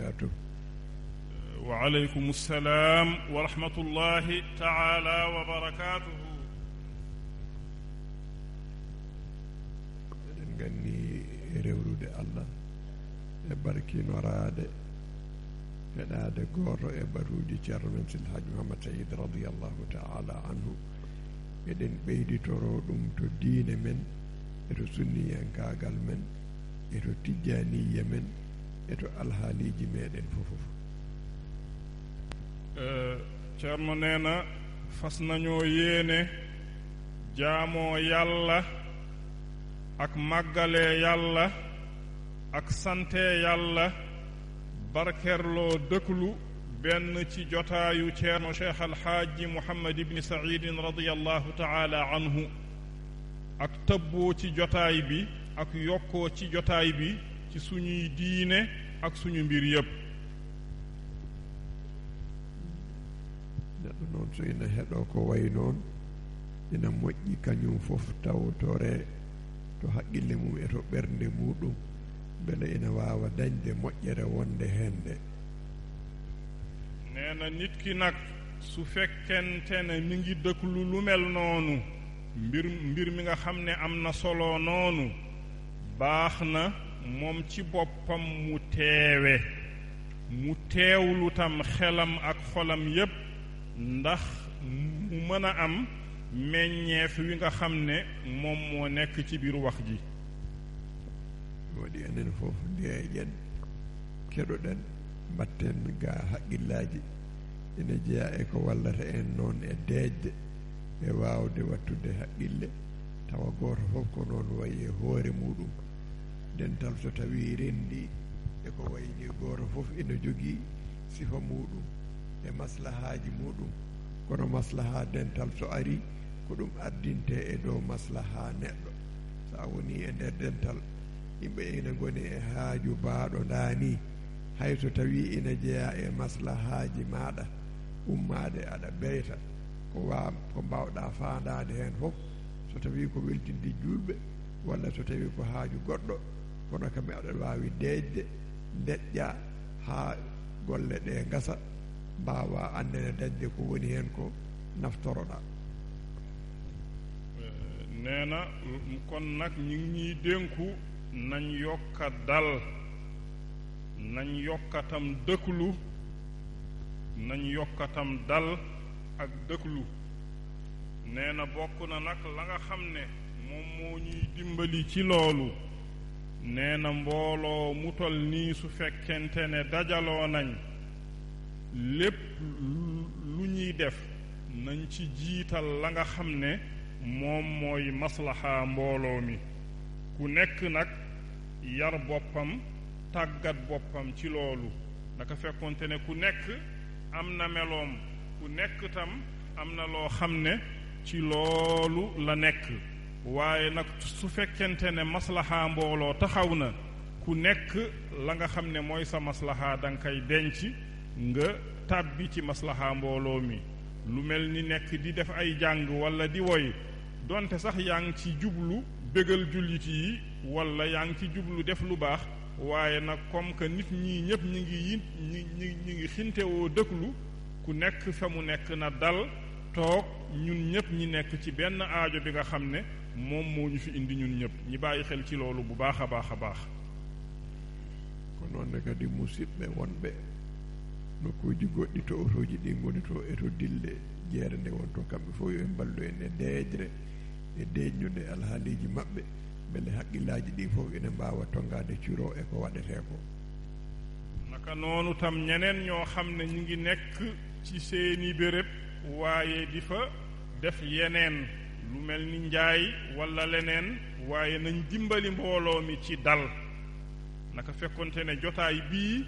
وبركاته. وعليكم السلام ورحمة الله تعالى وبركاته. غني رewrude Allah e barkinorade heɗade goto e baruji ceerno men sil Hadji Mouhammad Saïd radiyallahu ta'ala anhu eɗen ɓeyditoro ɗum to diine men eto sunniyankagal men eto tijjaniya men eto alhaaliji meɗen fofof. ceerno neena fas nañoo yéene jaamoo yàlla ak màggalee yàlla ak sante yàlla barkerloo dëkklu benn ci jotaayu ceerno cheikh alxaaji Muhammad ibni Saïdin radiyallahu taala anhu ak tëbboo ci jotaay bi ak yokkoo ci jotaay bi ci suñuy diine ak suñu mbir yépp. neɗɗo noon so ina heɗo ko way noon ina moƴƴi kañum fof tawtore to haqqille mum e to ɓernde muɗum beele ina waawa dañde moƴƴere wonde hende. neena nit ki nag su fekkentene mi ngi dëkklu lu mel noonu mbir mi nga xam ne am na solo noonu baax na moom ci boppam mu teewlu tam xelam ak xolam yépp ndax mu mën a am meññeef wi nga xam ne moom moo nekk ci biir wax ji. waɗi enen fof ndeeƴen keɗoɗen mbatten ga haqqillaji ene jeeya e ko wallata en noon e deejde e waawde wattude haqqille tawa gooto fof ko noon wayi e hoore muɗum dental so tawi rendi e ko wayni gooto fof ina jogii sifa muɗum e maslahaji muɗum kono maslaha dental so ari ko ɗum addinte e dow maslaha neɗɗo. sa woni e nder dental yimɓe ina goni e haaju baaɗo ndaani hayso tawi ina jeeya e maslahaji maɗa ummade aɗa ɓeyta ko mbawɗa faandade hen fof so tawi ko weltinde julɓe walla so tawi ko haaju goɗɗo kono kam aɗa wawi deejde deƴƴa ha golle ɗe gasa mbawa andene dañde ko woni hen ko naftoroɗa. neena kon nag ñi ngi ñuy dénku nañ yokka dal nañ yokkatam dëkklu nañ yokkatam dal ak dëkklu. neena bokk na nag la nga xam ne moom moo ñuy dimbali ci loolu neena mbooloo mu tol nii su fekkente ne dajaloo nañ lépp lu ñuy def nañ ci jiital la nga xam ne moom mooy maslaha mbooloo mi ku nekk nag yar boppam tàggat boppam ci loolu naka fekkonte ne ku nekk am na meloom ku nekk tam am na loo xam ne ci loolu la nekk waaye nag su fekkente ne maslaha mbooloo taxaw na ku nekk la nga xam ne mooy sa maslaha da nga koy denc nga tàbbi ci maslaha mbooloo mi lu mel ni nekk di def ay jàng walla di woy donte sax yaa ngi ci jublu bégal jullit yi walla yaa ngi ci jublu def lu baax waaye nag comme que nit ñi ñëpp ñi ngi xintewoo dëkklu ku nekk fa mu nekk na dal toog ñun ñëpp ñi nekk ci benn aajo bi nga xam ne moom moo ñu fi indi ñun ñëpp ñi bàyyi xel ci loolu bu baax a baax a baax. ko noon ne kadi musidɓe wonɓe nokkuuji goɗɗi to otoji ɗi ngoni to e to dille jeere nde won to kamɓe fof yo mballu en e deejre e deeññude alhaaliji maɓɓe beele haqqillaji ɗi fof ene mbawa tongade curo e ko waɗete ko. naka noonu tam ñeneen ñoo xam ne ñu ngi nekk ci seeni béréb waaye di fa def yeneen lu mel ni njaay walla leneen waaye nañ dimbali mbooloo mi ci dal naka fekkonte ne jotaay bii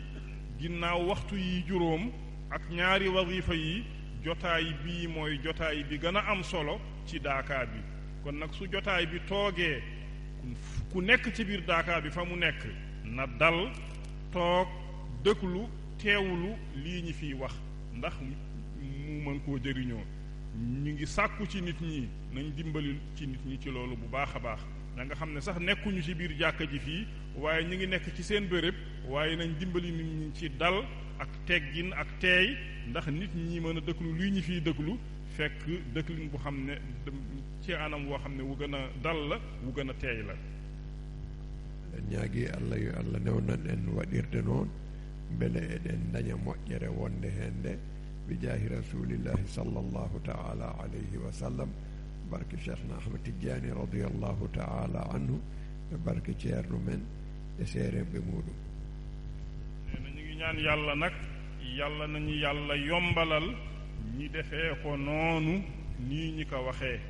ginnaaw waxtu yi juróom ak ñaari wazifa yi jotaay bii mooy jotaay bi gën a am solo ci Daaka bi kon nag su jotaay bi toogee ku nekk ci biir Daaka bi fa mu nekk na dal toog dëkklu teewlu lii ñi fiy wax ndax mu mën koo jëriñoo ñu ngi sàkku ci nit ñi nañ dimbali ci nit ñi ci loolu bu baax a baax na nga xam ne sax nekkuñu ci biir jàkka ji fii waaye ñu ngi nekk ci seen béréb waaye nañ dimbali nit ñi ci dal ak teggin ak teey ndax nit ñi mën a dëkklu luy ñi fiy dëkklu fekk dëkklin bu xam ne ci anam woo xam ne wu gën a dal la wu gën a teey la ñaagi Allah yo Allah newnan en waɗirde noon beele eɗen daña moƴƴere wonde hen nde bi jaahi rasulillahi sallallahu ta'ala alayhi wa sallam barke cheikhna ahmad tidiani radiyallahu ta'ala anhu e barke ceerno men e seeremɓe muɗum nee na ñu ngi ñaan yàlla nag yàlla nañu yàlla yombalal ñi defee ko noonu nii ñi ko waxee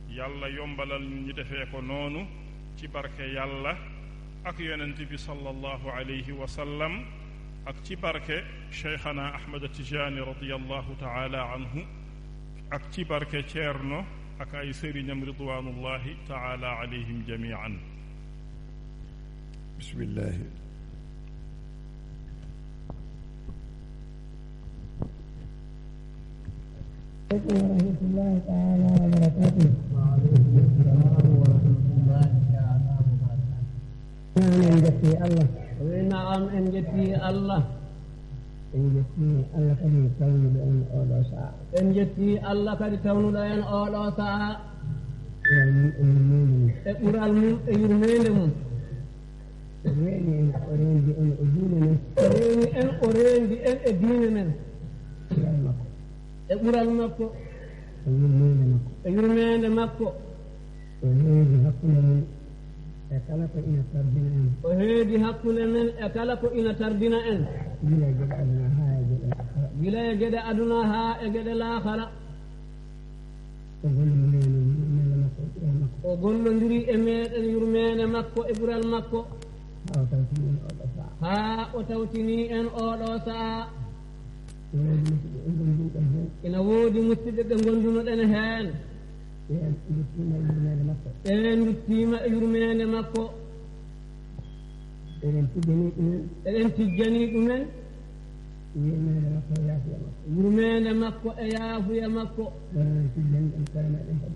yàlla yombalal ñu ñi defee ko noonu ci barke yàlla ak yonent bi sallallahu alayhi wa sallam ak ci barke cheikhana ahmad tijaani radiyallahu taala anhu ak ci barke ceerno ak ay sëriñam ridwanullahi taala alayhim jamian bismillahi ورحمة الله تعالى وبركاته. وعليكم السلام ورحمة الله تعالى وبركاته. نعم جتي الله. نعم إن جتي الله. إن جتي الله كذي تون لين أولا ساعة. إن جتي الله كذي تون لين أولا ساعة. أقول يرمينهم. أريني إن أريني إن أديننا. أريني إن أريني إن أديننا. e ɓural makko e yurmede makko o heedi hakkunde men e kala ko ina tardina en o heedi hakkunde men e kala ko ina tardina en gila e geɗe aduna ha e geɗe laakara o gollodiri e meɗen yurmede makko e ɓural makko ha o tawtini en oɗo sa'a ina woodi musidɓe ɓe gondunoɗen heen eɗen duttima e yurmede makko eɗen tijjani ɗumen yurmede makko e yaafuya makko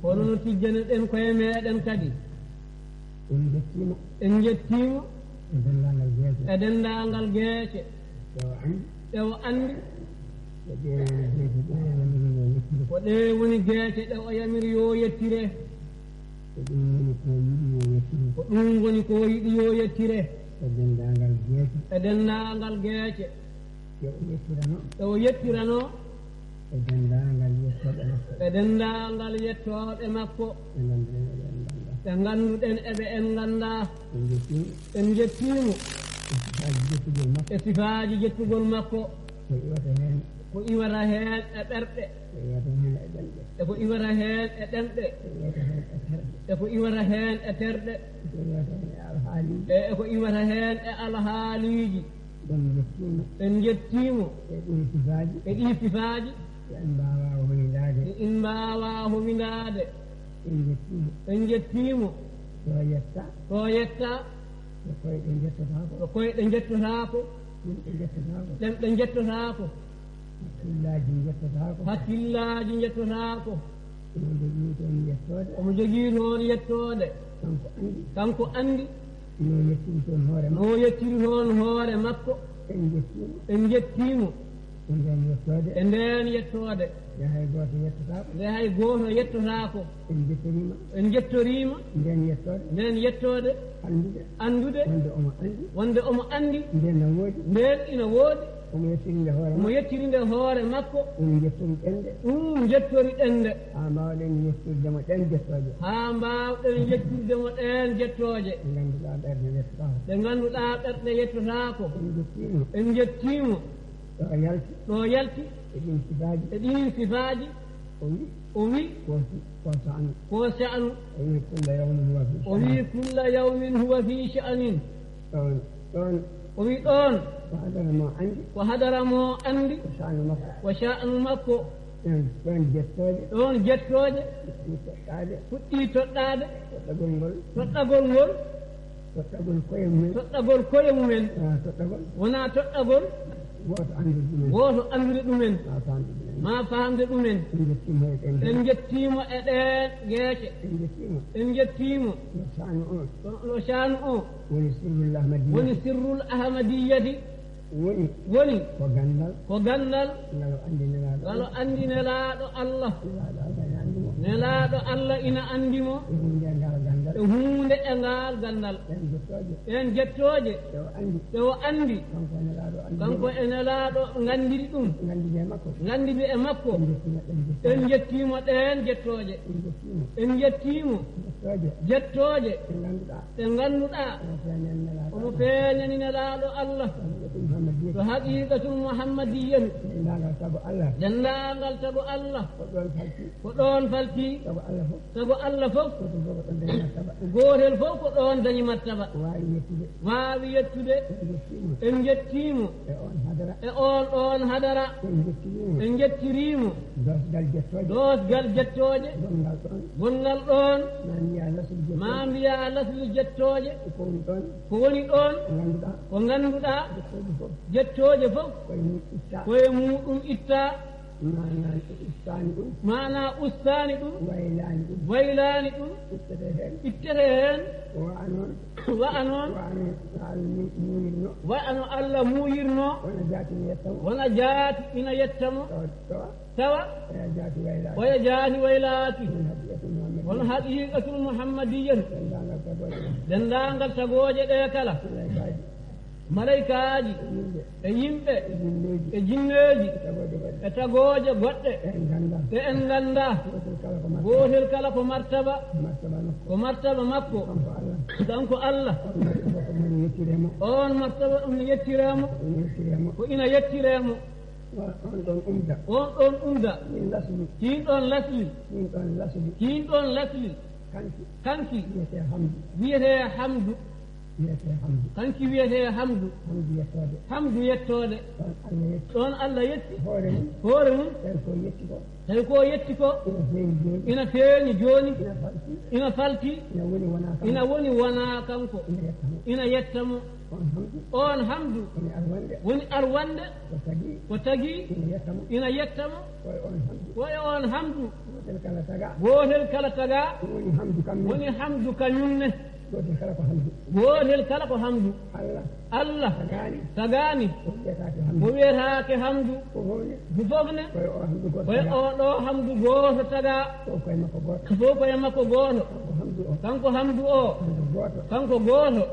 hono no tijjani ɗen koye meɗen kadi en jettima e dendagal geece ɗe o andi ko ɗe woni geece ɗe o yamiri yo yettire ko ɗum woni ko yiɗi yo yettire e dendagal geece ɗe o yettirano e dendagal yettoɗe makko ɓe ganduɗen eɓe en ganda en jettimo e sifaaji jettugol makko ko iwata heen e ɓerɗe e ko iwata heen e ɗemɗe e ko iwata heen e terɗe e ko iwata heen e alhaaliiji en jettimo e ɗi sifaaji in mbaawa homindaade en jettimo to yetta ko koyɗe jettotaako ɗemɗe jettotaako hakkillaaji jettotaako omo jogii toon yettoode kanko anndi no yettiri toon hoore makko en jettiimo e ndeen yettoode nde hay gooto yettotaako en jettoriima ndeen yettoode anndude wonde omo anndi ndeen ina woodi omo yettirinde hoore makko ɗum jettori ɗennde haa mbawɗen yettirdemo ɗen jettooje ɗe ngannduɗaa ɓerɗe yettotaako en jettiimo ɗo yalti e ɗin sifaaji o wi ko sha'nu o wi kulla yawmin huwa fi sha'nin o wi ɗon ko hadara mo anndi ko sha'nu makko ɗon jettooje fuɗɗi toɗɗaade toɗɗagol koye mumen wonaa toɗɗagol woto andude ɗumen ma faamde ɗumen en jettimo e ɗen geece en jettimo ɗo sanu o woni sirrul ahmadiyati woni ko gandal ngalo andi nelaaɗo Allah nelaaɗo Allah ina andimo e hunde e ngal gandal en jettooje ɓe o andi kanko e nelaaɗo ngandiri ɗum ngandiri e makko en jettimo ɗen jettooje en jettimo jettooje ɗe ngannduɗa omo feeñani nelaaɗo Allah to haqiqatul muhammadiyatu dendaangal tago Allah ko ɗon falti tago Allah fof gootel fof ko ɗon dañi martaba waawi yettude en jettimo e on ɗon hadara en jettirimo dosgal jettooje gongal ɗon ma mbiya lasli jettooje ko woni ɗon ko ngannduɗa jettooje fof koye muɗum itta mana ustani ɗum waylani ɗum ittete hen wa'ano Allah muyirno wona jaati ina yettamo tawa oya jaati waylaki won haqiqatul muhammadiyatu dendaangal tagooje ɗe kala malaikaaji e yimɓe e jinneeji e tagooje goɗɗe e en ngannda gootel kala ko martaba makko kanko Allah on martaba ɗum ne yettiremo ko ina yettiremo on ɗon umda kin ɗon lasli kanki wiyete hamdu kanki wiyete hamdu yettode ɗon Allah yetti hoore mum tawi ko yetti ko ina feeñi joni ina falti ina woni wona kanko ina yettamo on hamdu woni arwande ko tagi ina yettamo woye on hamdu gootel kala taga woni hamdu kañumne gootel kala ko hamdu Allah tagaani ko wiyetaake hamdu fofne koye o ɗo hamdu gooto taga fof koye makko gooto kanko hamdu o kanko gooto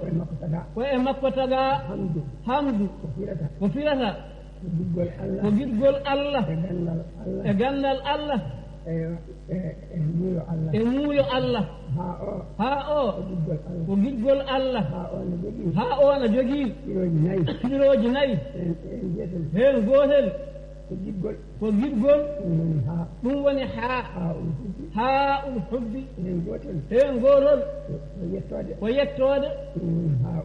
koye makko taga hamdu ko firata ko giɗgol Allah e gandal Allah e muuyo Allah ha o ko giɗgol Allah ha o na jogii pirooji nayi heen gootel ko giɗgol ɗum woni haa ul hubbi heen gootol ko yettoode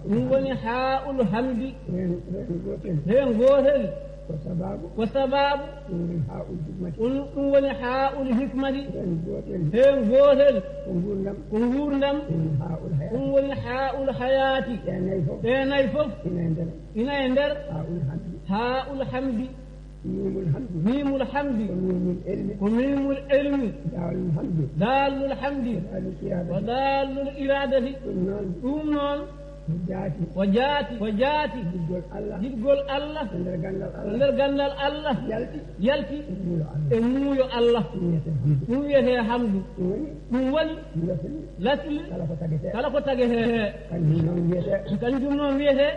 ɗum woni haa ul hamdi heen gootel ko sababu ɗum woni haa ul hikmati heen gootel ko nguurdam ɗum woni haa ul hayati ɗe nayi fof ina e nder haa ul hamdi mimul hamdi ko mimul ilmi daalul hamdi wa daalul iradati ɗum noon ko jaati giɗgol Allah nder gandal Allah yalti e muuyo Allah ɗum wiyete hamdu ɗum woni lasli kala ko tagete kanjum noon wiyete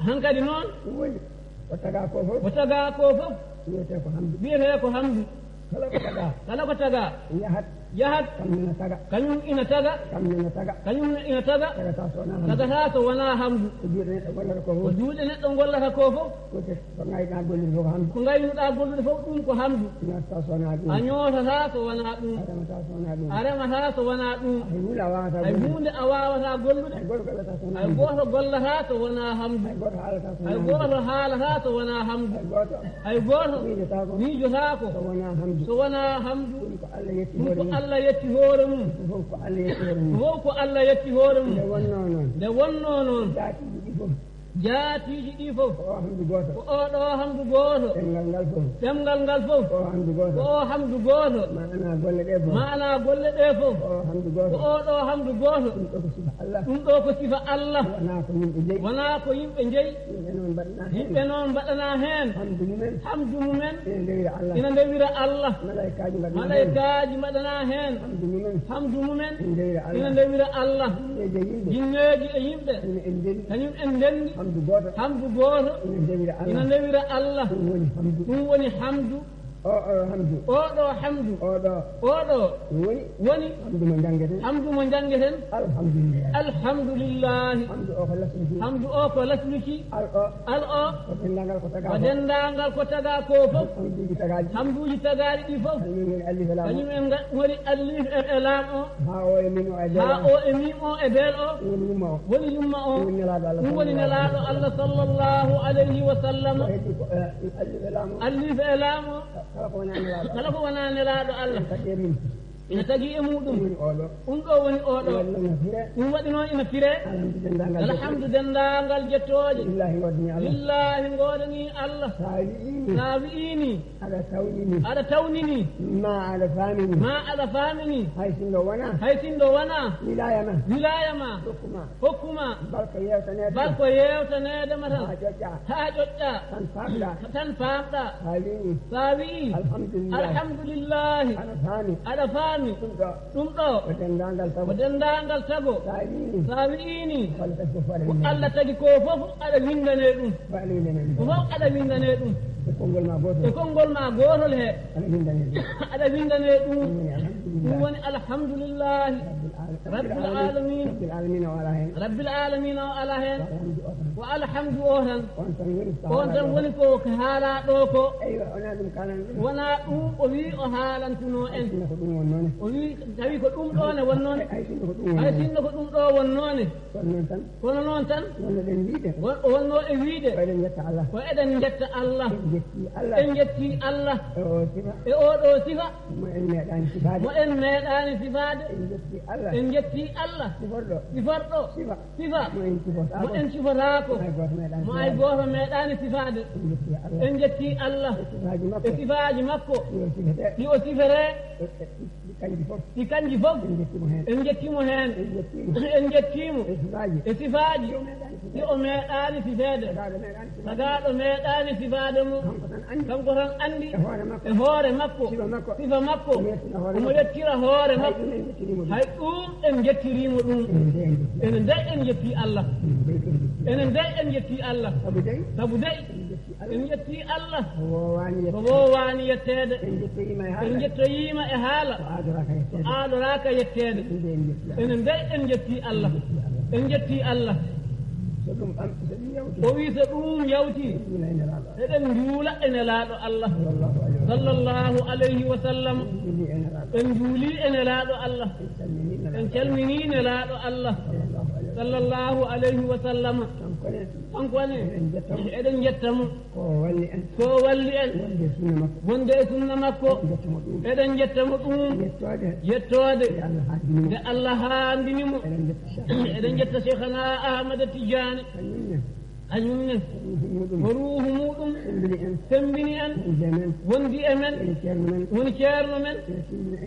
hankadi noon ko taga ko fof wiyete ko hamdu kala ko taga yahat kañum ina taga tagata so wona hamdu ko juuɗe neɗɗo gollata ko fof ko ngaynuɗa gollude fof ɗum ko hamdu a ñootata so wona ɗum a remata so wona ɗum hay hunde a wawata gollude hay goto gollata so wona hamdu hay goto haalata so wona hamdu hay goto miijotako so wona hamdu ɗum ko Allah yetti hoore mum fof ko Allah yetti hoore mum nde wonno noon jaatiji ɗi fof o hamdu goto ko oɗo hamdu gooto ɗemgal ngal fof ɗemgal ngal fof o hamdu goto ko o hamdu gooto mana golle ɗe fof mana golle ɗe fof o hamdu ko goto oɗo hamdu gooto ɗum ɗo ko sifa Allah ɗum ɗo ko sifa Allah wona ko yimɓe jeyi wona ko yimɓe jeyi yimɓe noon mbaɗana yimɓe noon mbaɗana heen hamdu mumen hamdu mumen ene ndewira Allah ina ndewira Allah malaikaji mbaɗana hen malaikaji mbaɗana heen hamdu mumen hamdu mumen ene ndewira ina Allah ndewira Allah eje yimɓe jinneji e yimɓe ene en ndeni kañum en ndenni hamdu goto hamdu gooto ene ndewira ina Allah ndewira Allah ɗum woni hamdu ɗum woni hamdu o hamdu oɗo hamdu oɗo oɗo ɗum woni hamdu mo jangeten hamdu mo jangeten alhamdulillah alhamdulillahi hamdu o ko lasluki hamdu o ko lasluki al o al o ko dendagal ko taga ko dendagal ko taga ko fof hamduji tagaji hamduji tagaɗi ɗi fof kañum woni alif e laam kañum en woni allif e laam o ha o e min o e ha o e mim o e beel o woni yumma o woni yumma o woni nelaɗo Allah ɗum woni nelaɗo Allah sallllahu alayhi wa sallam heddi ko alif e laam o allif e laam o kala ko wona nelaɗo kala ko wona nelaɗo Allah kadi min ina tagi e muɗum woni oɗo ɗum ɗo woni oɗo wallana fire ɗum waɗi noon ina fire alhamdu dendagal alhamdu dendagal jettoje billahi waddini Allah billahi godani Allah sa wi'ini sa wi'ini aɗa tawnini aɗa tawnini ma aɗa famini ma aɗa famini hay sinno wona hay sinno wona wilaya ma wilaya ma hokkuma hokkuma balko yewtanede balko yewtanedema tan ha ƴoƴƴa ha ƴoƴƴa tan famɗa tan famɗa ha wini sa wi'i alhamdulillah alhamdulillahi aɗa faami aɗa faami ɗum ɗo ɗum ɗo ko dendagal ko tago dendagal tago sa wini sa wi'ini walla kadi fof aɗa ko windane Allah tagi ko fof aɗa windane ɗum fof aɗa windane ko fof aɗa windane ɗum e konngol ma e goto konngol ma gotol he aɗa windane ɗum aɗa windane ɗum ɗum woni ɗum alhamdulillah woni alhamdulillahi rabbil alamin rabbil alamin o ala hen rabbil alamin o ala hen alhamdu o tan ko alhamdu o tan on tan woni on tan woni ko haala ɗo ko eywa wona ɗum kalan ɗum wona ɗum o wi o haalantuno en sinno ko ɗum wonnone o wi tawi ko ɗum ɗone wonnone hay sinno ko ɗum hay wonnone sinno ko ɗum ɗo wonnone kono noon tan kono noon tan wonno ɗen wiide wonno e wiide eɗen jetta Allah ko eɗen jetta Allah en jetti Allah en jetti Allah e o sifa e oɗo sifa mo en meeɗani sifade mo en meeɗani sifade en jetti Allah en jetti Allah siforɗo siforɗo sifa sifa mo en sifotako mo en sifotako hay goto meeɗani mo ay goto meeɗani sifade en jetti Allah en jetti Allah sifaji e makko sifaji makko yo sifete ɗi o sifere ɗi kanji fof ɗi kanji fof en jettimo hen en jettimo hen en jettimo en jettimo e sifaji e sifaji yo meeɗani ɗi o meeɗani sifede tagaɗo meeɗani sifade tagaɗo meeɗani sifade mum kanko tan andi kanko tan andi e hoore makko e hoore makko sifa makko sifa makko omo yettira hoore omo makko yettira hoore hay makko ɗum en jettinimo ɗum hay ɗum en jettirimo ɗum enen de en jetti enen de en jetti Allah enen de en jetti Allah sabu dey sabu dey en jetti Allah en jetti Allah o wowani ko yette wowani yettede en jettoyima e en haala jettoyima e haala ko adoraka yettede aɗoraka yettede ende en jetti Allah enen de en jetti Allah en jetti Allah so ɗum so ɗum yawti o wi so ɗum yawti ina e nelaɗo eɗen juula e nelaɗo Allah sallallahu alayhi wa sallllahu alayhi wa sallam sallam e nelaɗo en juuli e nelaɗo Allah en calmini nelaɗo en calmini nelaɗo Allah sallllahu alayhi wa sallam kankone kankone en jettamo eɗen jettamo ko walli en ko walli en wonde sunna makko wonde e sunna makko jettamo ɗum eɗen jettamo ɗum yettode yettode e Allah haddinimo nde Allah haandinimo eɗen jetta eɗen jetta cheikhana Ahmada Tidiane kañumne kañumne muɗum ko ruuhu muɗum sembini en sembini en wonde men wondi e men ene ceerno men woni ceerno men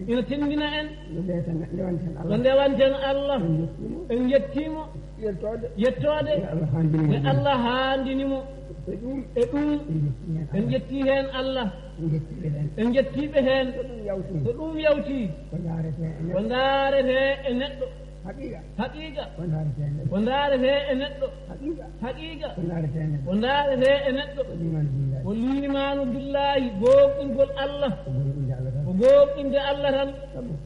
ene tindina en ina tindina en ndewanten ko Allah ndewanten Allah en jettimo en jettimo yettode yettode e Allah haandinimo e Allah haandinimo e ɗum e ɗum en jetti hen en jetti hen Allah en jettiɓe hen en jettiɓe hen so ɗum yawti so ɗum yawti ko daarete e ko neɗɗo daarete e neɗɗo haqiqa haqiqa ko daarete e neɗɗo ko daarete e neɗɗo haqiqa haqiqa ko daarete e neɗɗo ko daarete e neɗɗo ko liman billahi ko limanu billahi gomɗingol Allah ko gonɗinde Allah tan ko gomɗinde Allah tan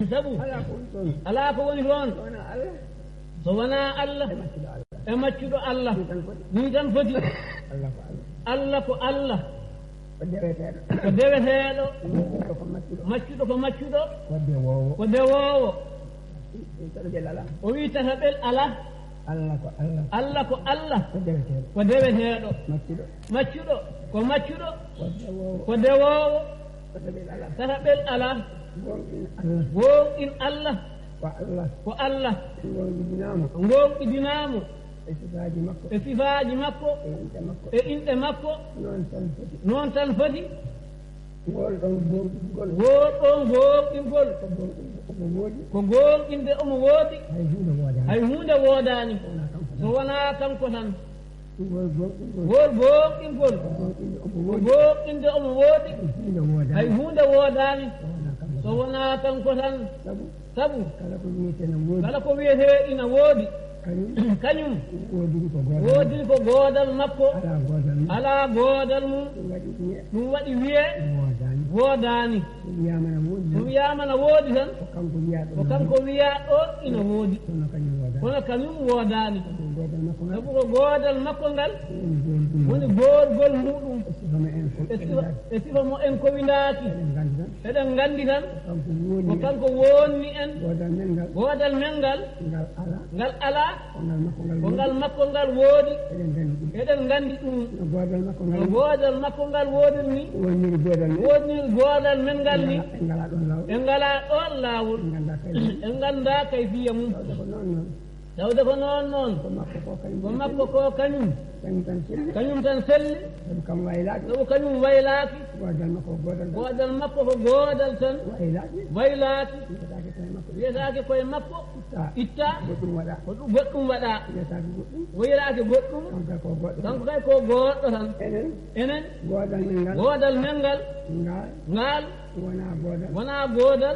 sabu ala ko woni toon ala ko woni toon wona Allah so wona Allah e maccuɗo Allah e maccuɗo Allah ɗum tan foti ni tan foti Allah ko Allah Allah ko Allah ko deweteɗo ko deweteɗo maccuɗo ko maccuɗo maccuɗo ko maccuɗo wadde wowo ko dewowo taɗo ɓel ala o wi tataɓel ala Allah ko Allah Allah ko Allah ko deweteɗo ko deweteɗo maccuɗo maccuɗo ko maccuɗo wadde wowo ko dewowo taɗo ɓel ala tataɓel ala gonɗin Allah gonɗin Allah ko Allah ko Allah gonɗinama gonɗidinamo e sifaaji makko e inɗe makko noon tan foti wol ɗon gonɗingol ko gonɗinde omo woodi hay hunde woodaani so wonaa kanko tan wol gonɗingol ko gonɗinde omo woodi hay hunde woodaani so wonaa kanko tan sabu kala ko wiyetee ina woodi kañum woodiri ko goodal makko alaa goodal mum ɗum waɗi wiye woodaani ɗum wiyamana woodi tan ko kanko wiyaa ɗo ina woodi kono kañum woodaani sabu ko goodal makko ngal woni goorgol muɗum e sifa mo en kowindaaki eɗen nganndi tan ko kanko woonni en goodal men ngal ngal alaa ko ngal makko ngal woodi eɗen nganndi ɗum no goodal makko ngal woodiri ni wonniri goodal men ngal ni en ngalaa ɗon laawol en nganndaa kayfiya mum tawde ko noon ko makko ko kañum tan selli sabu kañum waylaaki goodal makko ko goodal tan waylaaki wiyetaake koye makko itta ko goɗɗum waɗa waylaaki goɗɗum kanko kay ko goɗɗo tan enen goodal men ngal wonaa goodal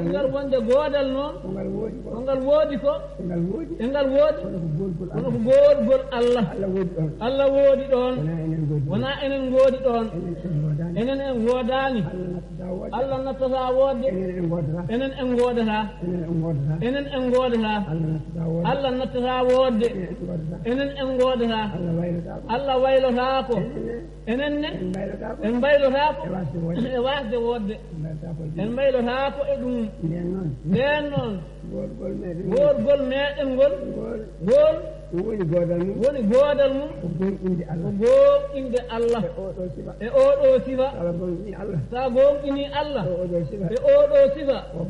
ngal wonde goodal noon ko ngal woodi ko e ngal woodi kono ko goorgol Allah woodi ɗon wonaa enen ngoodi ɗon enen en woodaani Allah nattataa woodde enen en ngoodataa Allah nattataa woodde enen en ngoodataa Allah waylotaa ko enen ne en mbaylotaa ko e waasde woodde en mbaylotaa ko e ɗum ndeen noon goorgol meeɗen ngol woni goodal mum ko gonɗinde Allah e oɗo sifa sa gonɗini Allah e oɗo sifa ko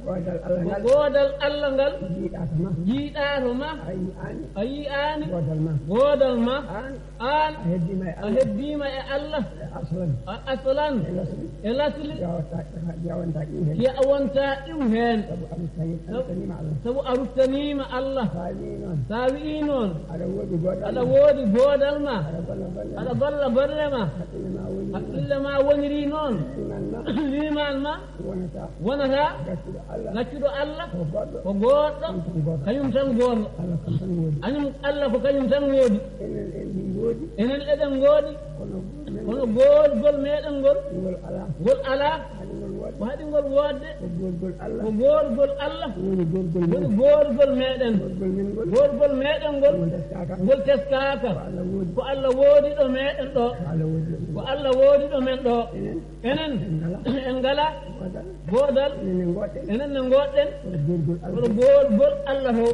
goodal Allah ngal jiiɗa to ma a yi'aani goodal ma an a heddima e Allah aslan e lasli ki a wonta ɗum heen sabu a ruttanima Allah sa wi'i noon aɗa woodi goodal ma aɗa golla golle ma haqqille ma woniri noon liman ma wonata gaccuɗo Allah ko goɗɗo kañum tan gooto añum Allah ko kañum tan woodi enen eɗen ngoodi kono goorgol meɗen ngol alaa ko haɗi ngol woodde ko goorgol Allah woni goorgol meɗen ngol ngol teskaaka ko Allah woodi ɗo meɗen ɗo ko Allah woodi ɗo men ɗo enen en ngalaa goodal enen ne ngoɗɗen kono goorgol Allah to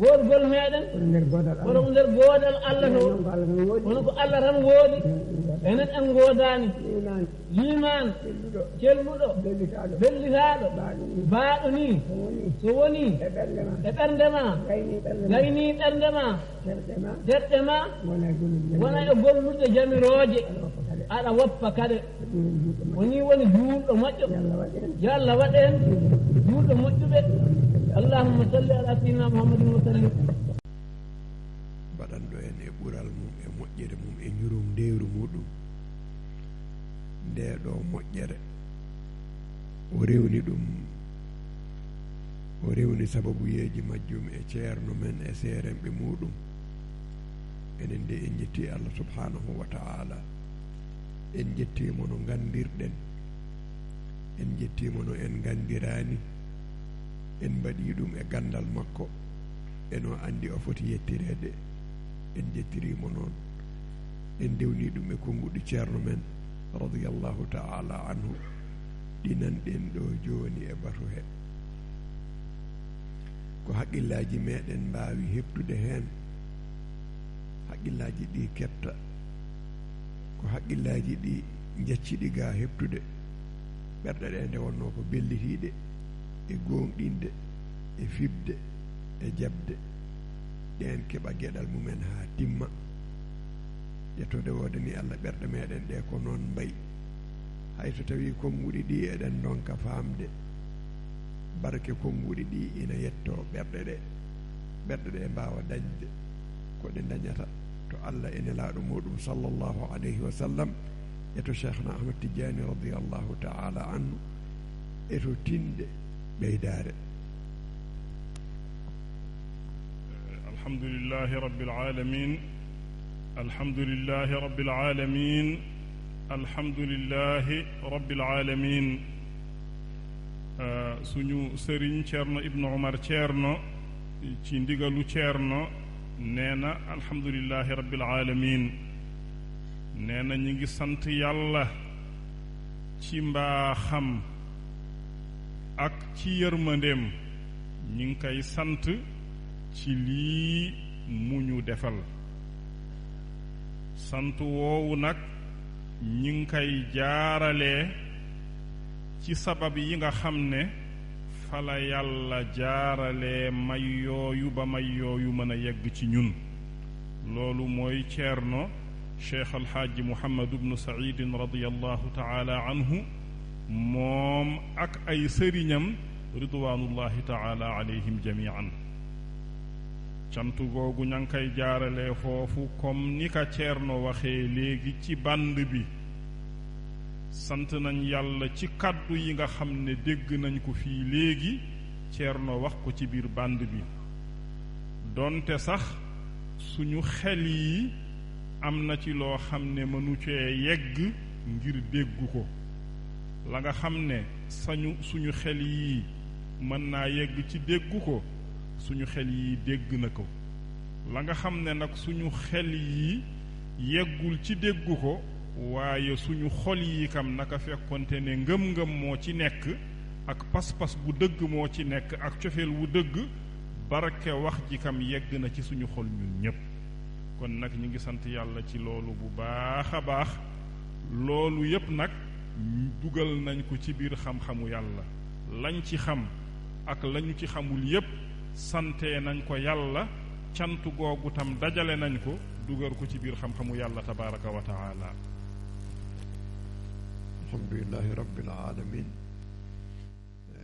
goorgol meɗen kono nder goodal Allah to kono ko Allah tan woodi enen en ngoodaani liman celluɗo bellitaaɗo baaɗo ni so woni e ɓernde ma gaynii ɓernde ma derɗe ma wona e golluɗe jamirooje aɗa woppa kade woni woni juulɗo moƴƴo yo Allah waɗen juulɗo moƴƴuɓe allahumma salli ala sayyidina muhammadin wa sallim mbaɗanɗo en e ɓural mum e moƴƴere mum e ñurum ndewru muɗum nde ɗo moƴƴere o rewni sababuyeji majjum e ceerno men e seeremɓe muɗum enen nde en jetti Allah subhanahu wa ta'ala en jettimo no gandirɗen en jettimo no en gandirani en mbaɗi ɗum e gandal makko eno andi o foti yettirede en jettirimo noon en dewni ɗum e konguɗi ceerno men radiyallahu ta'ala anhu ɗinanɗen ɗo joni e batu he ko haqqillaji meɗen mbawi heptude hen haqqillaji ɗi ketta ko haqqillaji ɗi jacciɗi ga heptude ɓerɗe ɗe nde wonno ko bellitiɗe e gonɗinde e fibde e jabde ɗen keɓa geɗal mumen ha timma yettode wodani Allah ɓerɗe meɗen ɗe ko noon mbayi hayso tawi konguɗi ɗi eɗen donka famde barke konguɗi ɗi ina yetto ɓerɗe ɗe mbawa dañde ko ɗe dañata to Allah ene laaɗo muɗum sallallahu alayhi wa sallam e to cheikhna Ahmad Tidiane radiyallahu ta'ala anhu e to tinde ɓeydare. alhamdulillahi rabbil alamin alhamdulillahi rabbil alamin alhamdulillahi rabbil alamin suñu sëriñ Ceerno Ibnu Umar Ceerno ci ndigalu Ceerno nee na alhamdulillahi rabbil alamin nee na ñi ngi sant yàlla ci mbaaxam ak ci yërmandeem ñi ngi koy sant ci lii mu ñu defal sant woowu nag ñi ngi koy jaaralee ci sabab yi nga xam ne fala yàlla jaaralee may yooyu ba may yooyu mën a yegg ci ñun loolu mooy Ceerno Cheikh Alxaaji Muhammad ibnu Saïdin radiyallahu taala anhu moom ak ay sëriñam ridwanullahi taala alayhim jamian cant googu ña ngi koy jaaralee foofu comme ni ka Ceerno waxee léegi ci band bi sant nañ yàlla ci kàddu yi nga xam ne dégg nañ ko fii léegi Ceerno wax ko ci biir band bi donte sax suñu xel yi am na ci loo xam ne mënu cee yegg ngir déggu ko la nga xam ne suñu xel yi mën naa yegg ci déggu ko suñu xel yi dégg na ko la nga xam ne nag suñu xel yi yeggul ci déggu ko waaye suñu xol yi kam naka fekkonte ne ngëm-ngëm moo ci nekk ak pas-pas bu dëgg moo ci nekk ak cofeel wu dëgg barke wax ji kam yegg na ci suñu xol ñun ñépp kon nag ñu ngi sant yàlla ci loolu bu baax a baax loolu yépp nag dugal nañ ko ci biir xam-xamu yàlla lañ ci xam ak lañu ci xamul yépp sante nañ ko yàlla cant googu tam dajale nañ ko dugal ko ci biir xam-xamu yàlla tabaraka wa taala. alhamdulillahi rabbil alamin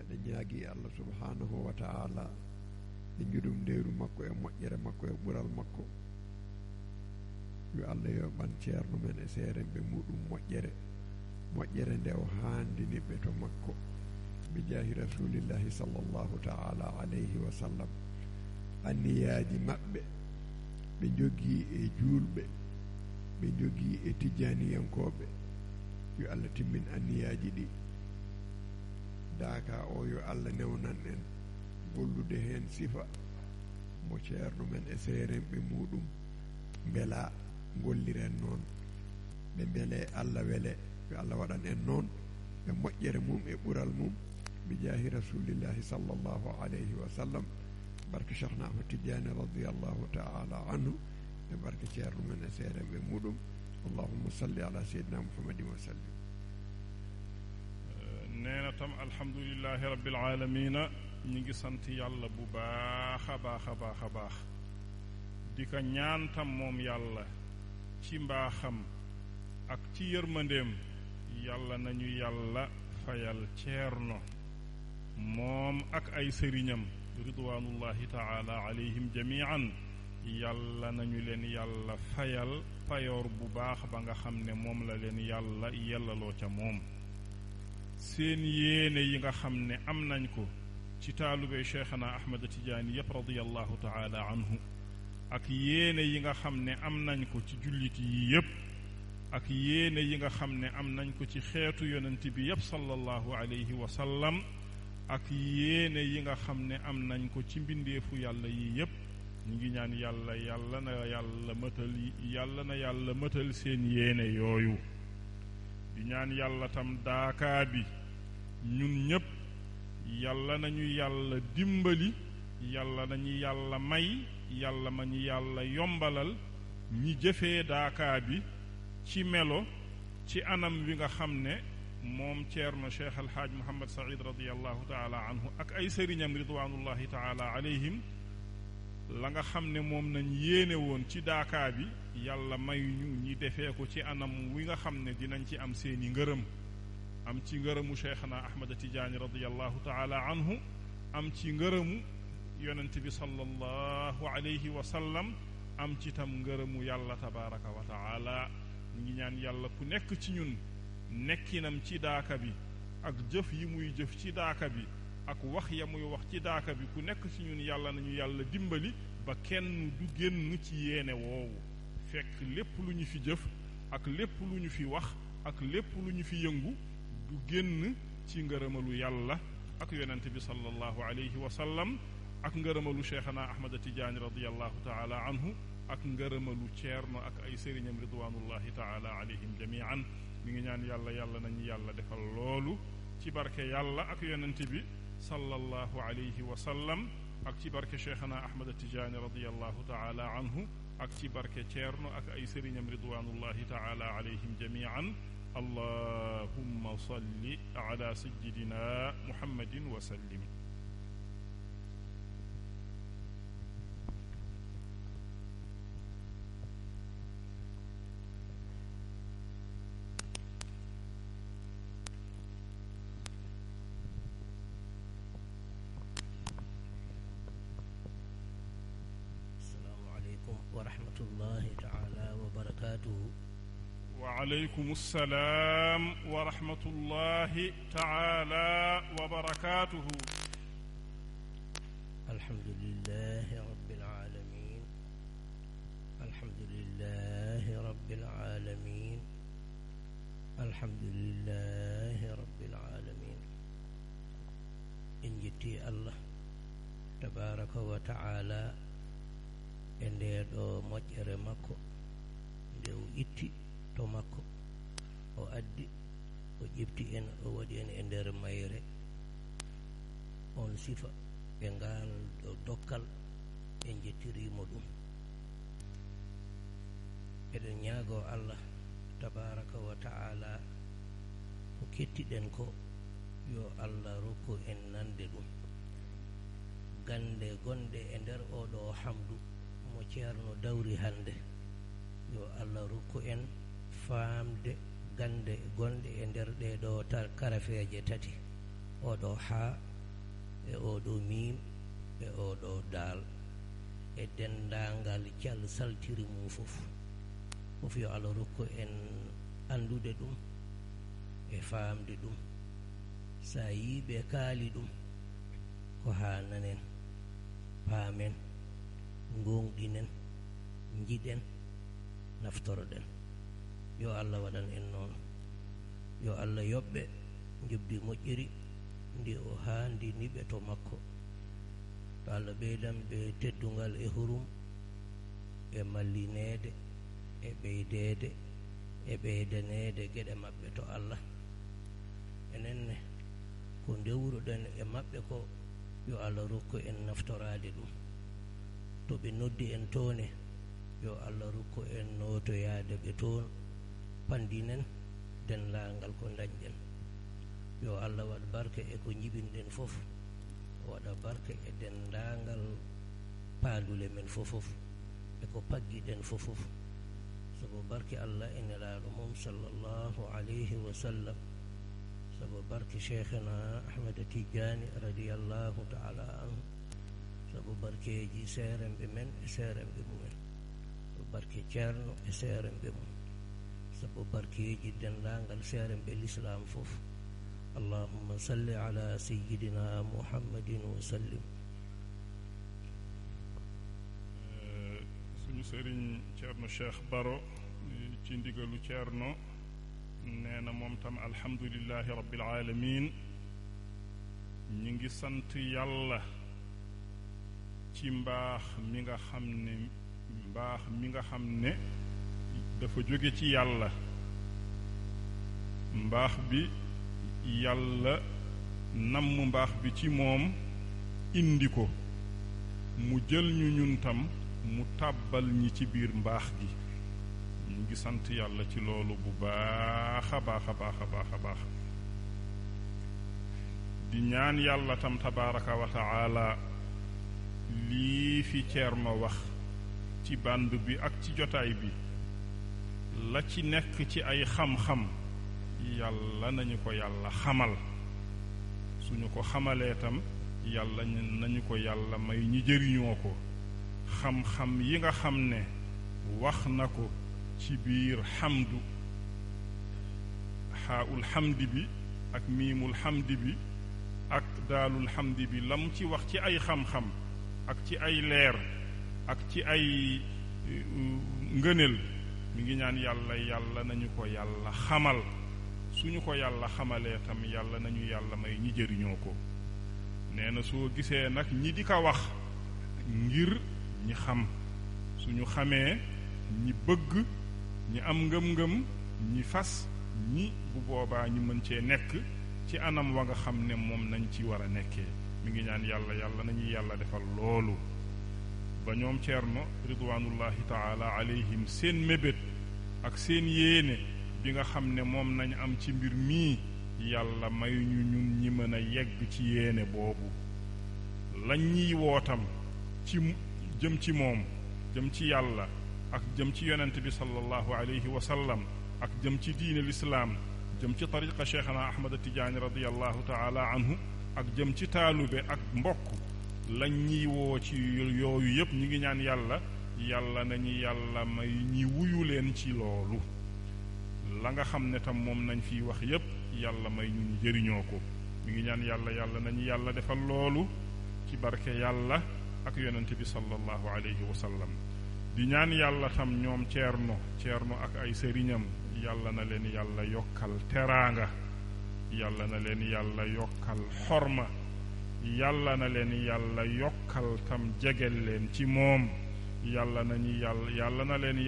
ɗe ñaagi Allah subhanahu wa taala e juɗum ndeeru makko e moƴƴere makko e ɓural makko yo Allah yo ɓan ceerno men e seeremɓe muɗum moƴƴere nde o haandiniɓe to makko bi jaahi rasulillahi sallallahu taala alayhi wa sallam anniyaji maɓɓe ɓe jogii e julɓe ɓe jogii e tijaniyankoɓe yo Allah timmin anniyaji ɗi daaka o yo Allah newnan en gollude heen sifa mo ceerno men e seeremɓe muɗum mbela golliren noon ɓe mbele Allah wele yo Allah waɗan en noon e moƴƴere mum e ɓural mum bi jaahi rasulillahi sallallahu alayhi wa sallam barke Cheikhna Ahmad Tidiane radiyallahu ta'ala anhu e barke ceerno men e seeremɓe muɗum allahumma salli ala sayyidina muhammadin wa sallim. nee na tam alhamdulillahi rabbil alamina ñi ngi sant yàlla bu baax a baax a baax a baax di ko ñaan tam moom yàlla ci mbaaxam ak ci yërmandeem yàlla nañu yàlla fayal ceerno moom ak ay sëriñam ridwanullahi taala alayhim jamian yàlla nañu leen yàlla fayal payoor bu baax ba nga xam ne moom la leen yàlla yellaloo ca moom seen yéene yi nga xam ne am nañ ko ci taalube cheikhana Ahmad Tidiane yépp radiyallahu taala anhu ak yéene yi nga xam ne am nañ ko ci jullit yi yépp ak yéene yi nga xam ne am nañ ko ci xeetu yonent bi yépp sallallahu alayhi wa sallam ak yéene yi nga xam ne am nañ ko ci mbindeefu yàlla yi yépp ñu ngi ñaan yàlla na yàlla mëtal seen yéene yooyu di ñaan yàlla tam daakaa bi ñun ñépp yàlla nañu yàlla dimbali yàlla nañu yàlla may yàlla ma ñu yàlla yombalal ñi jëfee daakaa bi ci melo ci anam wi nga xam ne moom ceerno cheikh alhaaj Muhammad Saïd radiyallahu taala anhu ak ay sëriñam ridwanullahi taala alayhim la nga xam ne moom nañ yéene woon ci daakaa bi yàlla may ñu ñi defee ko ci anam wi nga xam ne dinañ ci am seeni ngërëm am ci ngërëmu cheikhana ahmad tijaani radiallahu taala anhu am ci ngërëmu yonent bi sallallahu alayhi wa sallam am ci tam ngërëmu yàlla tabaraka wa taala ñu ngi ñaan yàlla ku nekk ci ñun nekkinam ci daaka bi ak jëf yi muy jëf ci daaka bi ak wax ya muy wax ci daaka bi ku nekk ci ñun yàlla nañu yàlla dimbali ba kenn du génn ci yéene woowu fekk lépp lu ñu fi jëf ak lépp lu ñu fi wax ak lépp lu ñu fi yëngu du génn ci ngërëmalu yàlla ak yonent bi sallallahu alayhi wa sallam ak ngërëmalu cheikhana ahmad tijaani radiallahu taala anhu ak ngërëmalu ceerno ak ay sëriñam ridwanullahi taala alayhim jamian mi ngi ñaan yàlla yàlla nañu yàlla defal loolu ci barke yàlla ak yonent bi sallallahu alayhi wa sallam ak ci barke cheikhana ahmad tijaani radiallahu taala anhu ak ci barke ceerno ak ay sëriñam ridwanullahi taala alayhim jamian allahumma salli ala sayyidina muhammadin wa sallim ورحمة الله تعالى وبركاته. وعليكم السلام ورحمة الله تعالى وبركاته. الحمد لله رب العالمين. الحمد لله رب العالمين. الحمد لله رب العالمين. إن جتي الله تبارك وتعالى e nde ɗo moƴƴere makko nde o itti to makko o addi o ƴefti en o waɗi en e nder mayre on sifa e ngal ɗo dokkal en jettirimo ɗum eɗen ñaago Allah tabaraka wa ta'ala ko kettiɗen ko yo Allah rokku en nande ɗum gande gonde e nder oɗo hamdu mo ceerno dawri hande yo Allah rokku en faamde gande gonɗe e nder ɗeɗo karafeje tati oɗo ha e oɗo mim e oɗo dal e dendangal cal saltiri mum fof fof yo Allah rokku en andude ɗum e faamde ɗum sa yiɓe kaali ɗum ko ha nanen paamen gonɗinen jiɗen naftoroɗen yo Allah waɗan en noon yo Allah yoɓɓe jobdi moƴƴiri ndi o haandi niɓe to makko to Allah ɓeydan ɓe teddungal e hurum e mallinede e ɓeydede e ɓeydanede geɗe maɓɓe to Allah enenne ko ndewruɗen e maɓɓe ko yo Allah rokku en naftorade ɗum to ɓe noddi en toone yo Allah rokku en notoyade ɓe toon pandinen denlagal ko dañƴen yo Allah waɗ barke e ko jiɓinɗen fof waɗa barke e dendagal paandule men fofof e ko paggiɗen fofof sabu barke Allah e nelaɗo mum sallallahu alayhi wa sallam sabu barke cheikhna Ahmad Tidiane radiyallahu ta'ala anhu sabu barkeji seeremɓe men e seeremɓe mumen sabu barke ceerno e seeremɓe mum sabu barkeji dendagal seeremɓe l'islam fof allahumma salli ala sayyidina muhammadin wa sallim. suñu sëriñ ceerno Cheikh Baro ci ndigalu ceerno nee na moom tam alhamdulillahi rabbil alamin ñi ngi sant yàlla ci mbaax mi nga xam ne dafa jóge ci yàlla mbaax bi yàlla namm mbaax bi ci moom indi ko mu jël ñu ñun tam mu tàbbal ñi ci biir mbaax gi ñu ngi sant yàlla ci loolu bu baax a baax a baax a baax a baax di ñaan yàlla tam tabaraka wa taala lii fi Ceerno wax ci bànd bi ak ci jotaay bi la ci nekk ci ay xam-xam yàlla nañu ko yàlla xamal suñu ko xamalee tam yàlla nañu ko yàlla may ñi jëriñoo ko xam-xam yi nga xam ne wax na ko ci biir xamdu xaaul xamdi bi ak miimul xamdi bi ak daalul xamdi bi lam ci wax ci ay xam-xam ak ci ay leer ak ci ay ngëneel mi ngi ñaan yàlla nañu ko yàlla xamal suñu ko yàlla xamalee tam yàlla nañu yàlla may ñi jëriñoo ko nee na soo gisee nag ñi di ko wax ngir ñi xam suñu xamee ñi bëgg ñi am ngëm-ngëm ñi fas ñi bu boobaa ñu mën cee nekk ci anam wa nga xam ne moom nañ ci war a nekkee mi ngi ñaan yàlla nañuy yàlla defal loolu ba ñoom Ceerno ridwanullahi taala alayhim seen mébét ak seen yéene bi nga xam ne moom nañ am ci mbir mii yàlla may ñu ñun ñi mën a yegg ci yéene boobu lañ ñiy wootam ci jëm ci moom jëm ci yàlla ak jëm ci yonent bi sallallahu alayhi wa sallam ak jëm ci diine lislaam jëm ci tariqa cheikhana ahmad tijaani radiallahu taala anhu ak jëm ci taalube ak mbokk lañ ñiy woo ci yooyu yépp ñi ngi ñaan yàlla nañu yàlla may ñi wuyu leen ci loolu la nga xam ne tam moom nañ fiy wax yépp yàlla may ñu jëriñoo ko mi ngi ñaan yàlla nañu yàlla defal loolu ci barke yàlla ak yonent bi sallallahu alayhi wa sallam di ñaan yàlla tam ñoom ceerno ak ay sëriñam yàlla na leen yàlla yokkal teraanga yàlla na leen yàlla yokkal xorma yàlla na leen yàlla yokkal tam jegel leen ci moom yàlla na leen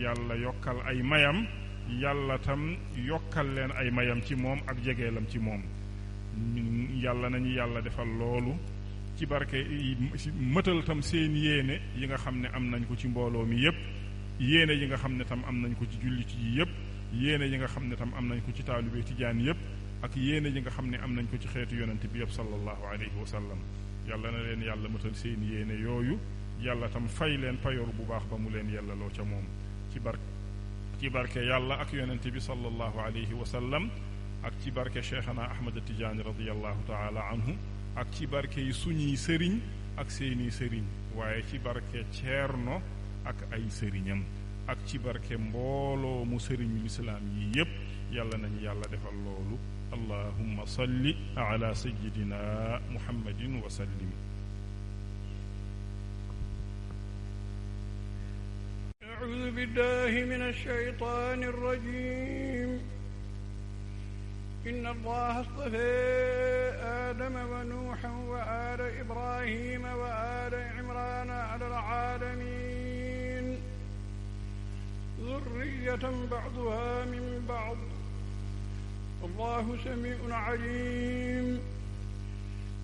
yàlla yokkal ay mayam yàlla tam yokkal leen ay mayam ci moom ak jegeelam ci moom yàlla nañu yàlla defal loolu ci barke mëtal tam seen yéene yi nga xam ne am nañ ko ci mbooloo mi yépp yéene yi nga xam ne tam am nañ ko ci jullit yi yépp yéene yi nga xam ne tam am nañ ko ci taalibe tijaan yépp ak yéene yi nga xam ne am nañ ko ci xeetu yonent bi yépp sallallahu alayhi wa sallam yàlla na leen yàlla mëtal seen yéene yooyu yàlla tam fay leen payoor bu baax ba mu leen yellaloo ca moom ci barke yàlla ak yonent bi sallallahu alayhi wa sallam ak ci barke cheikhana ahmad tijaani radiallahu taala anhu ak ci barke yi suñuy sëriñ ak seeni sëriñ waaye ci barke ceerno ak ay sëriñam ak ci barke mbooloo mu sëriñu lislaam yi yépp yàlla nañu yàlla defal loolu allahumma salli ala sayyidina muhammadin wa sallim أعوذ بالله من الشيطان الرجيم إن الله اصطفى آدم ونوحا وآل إبراهيم وآل عمران على العالمين ذرية بعضها من بعض والله سميع عليم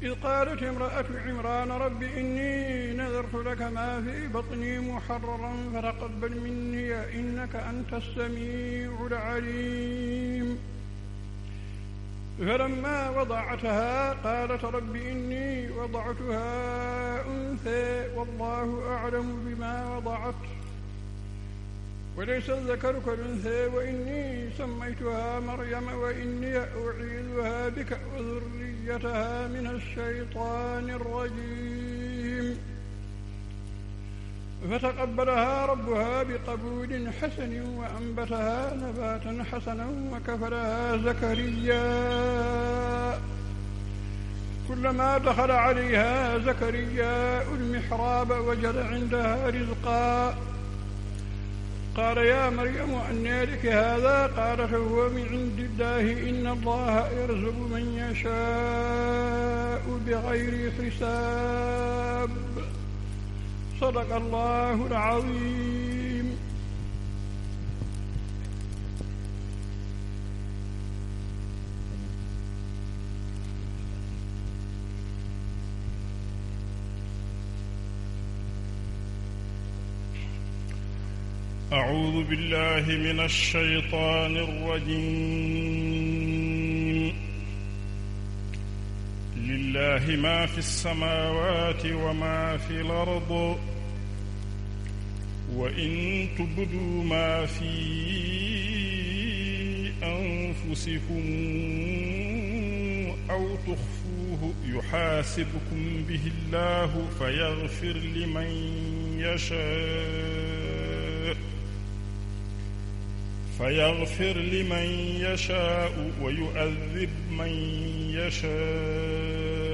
إذ قالت امرأة عمران رب إني نذرت لك ما في بطني محررا فتقبل مني إنك أنت السميع العليم فلما وضعتها قالت رب إني وضعتها أنثى والله أعلم بما وضعت وليس الذكر كالأنثى وإني سميتها مريم وإني أعيذها بك وذريتها من الشيطان الرجيم فتقبلها ربها بقبول حسن وأنبتها نباتا حسنا وكفلها زكريا كلما دخل عليها زكريا المحراب وجد عندها رزقا قال يا مريم أنى لك هذا قالت هو من عند الله إن الله يرزق من يشاء بغير حساب صدق الله العظيم أعوذ بالله من الشيطان الرجيم ولله ما في السماوات وما في الأرض وإن تبدوا ما في أنفسكم أو تخفوه يحاسبكم به الله فيغفر لمن يشاء ويؤذب من يشاء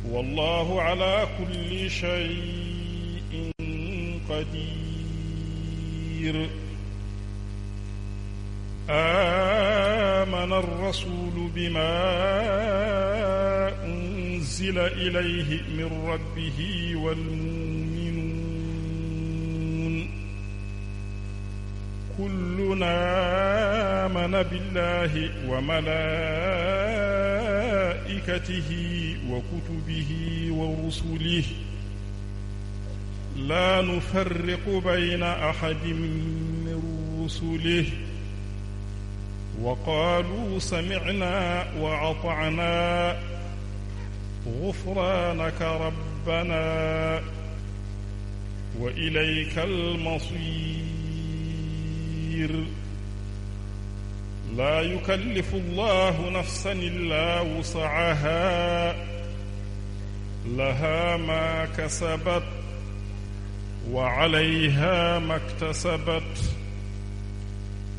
والله على كل شيء قدير. آمن الرسول بما أنزل إليه من ربه والمؤمنون كلنا آمن بالله وملائكته وكتبه ورسله لا نفرق بين أحد من رسله وقالوا سمعنا وأطعنا غفرانك ربنا وإليك المصير. لا يكلف الله نفسا إلا وسعها لها ما كسبت وعليها ما اكتسبت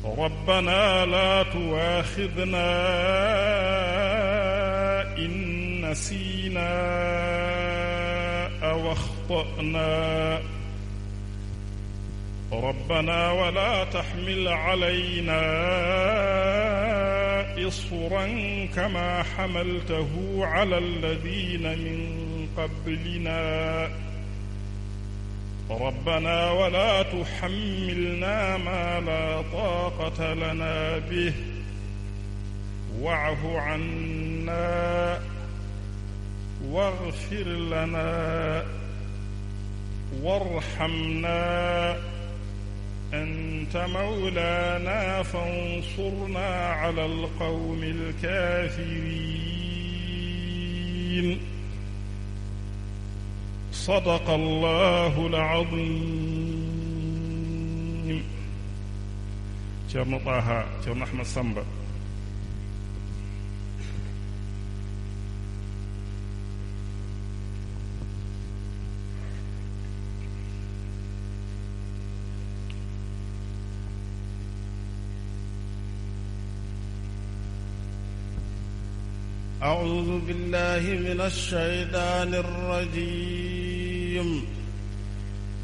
ربنا لا تؤاخذنا إن نسينا أو أخطأنا ربنا ولا تحمل علينا إصرا كما حملته على الذين من قبلنا ربنا ولا تحملنا ما لا طاقة لنا به واعف عنا واغفر لنا وارحمنا أنت مولانا فانصرنا على القوم الكافرين. صدق الله العظيم. Ceerno Taha Ceerno Ahmad Samba. أعوذ بالله من الشيطان الرجيم.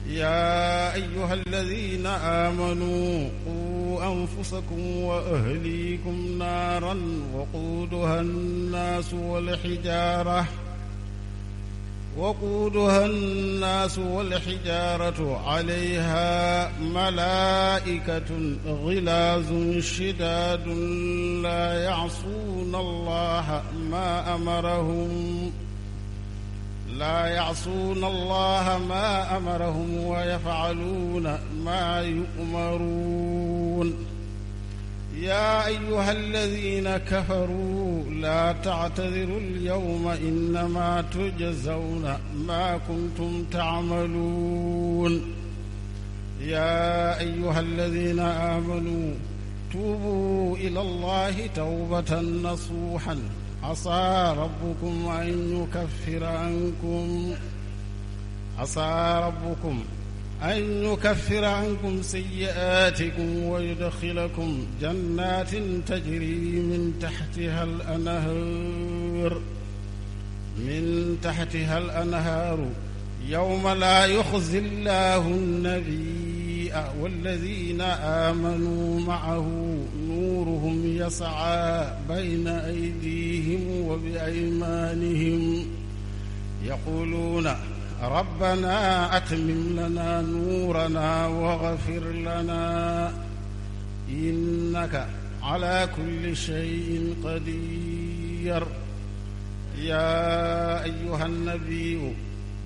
يا أيها الذين آمنوا قوا أنفسكم وأهليكم نارا وقودها الناس والحجارة عليها ملائكة غلاظ شداد لا يعصون الله ما أمرهم ويفعلون ما يؤمرون. يا أيها الذين كفروا لا تعتذروا اليوم إنما تجزون ما كنتم تعملون. يا أيها الذين آمنوا توبوا إلى الله توبة نصوحا عسى ربكم أن يكفر عنكم سيئاتكم ويدخلكم جنات تجري من تحتها الأنهار يوم لا يخزي الله النبي والذين آمنوا معه نورهم يسعى بين أيديهم وبأيمانهم يقولون ربنا أتمم لنا نورنا واغفر لنا إنك على كل شيء قدير. يا أيها النبي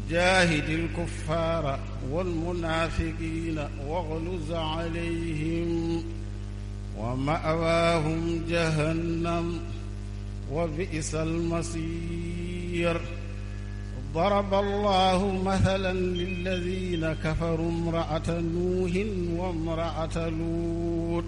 جاهد الكفار والمنافقين واغلظ عليهم ومأواهم جهنم وبئس المصير. ضرب الله مثلا للذين كفروا امرأة نوح وامرأة لوط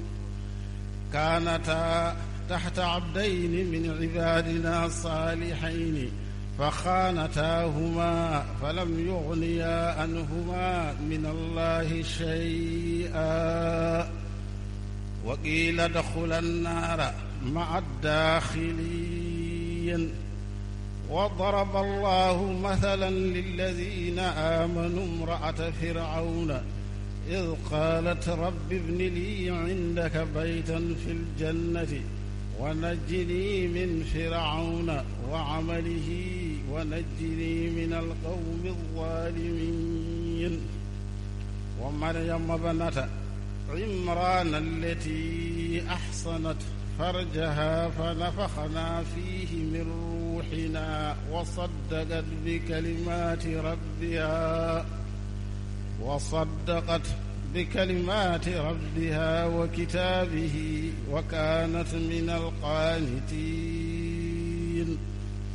كانتا تحت عبدين من عبادنا صالحين فخانتاهما فلم يغنيا عنهما من الله شيئا وقيل ادخلا النار مع الداخلين. وضرب الله مثلا للذين آمنوا امرأة فرعون إذ قالت رب ابن لي عندك بيتا في الجنة ونجني من فرعون وعمله ونجني من القوم الظالمين. ومريم ابنة عمران التي أحصنت فرجها فنفخنا فيه من روحنا وصدقت بكلمات ربها وكتابه وكانت من القانتين.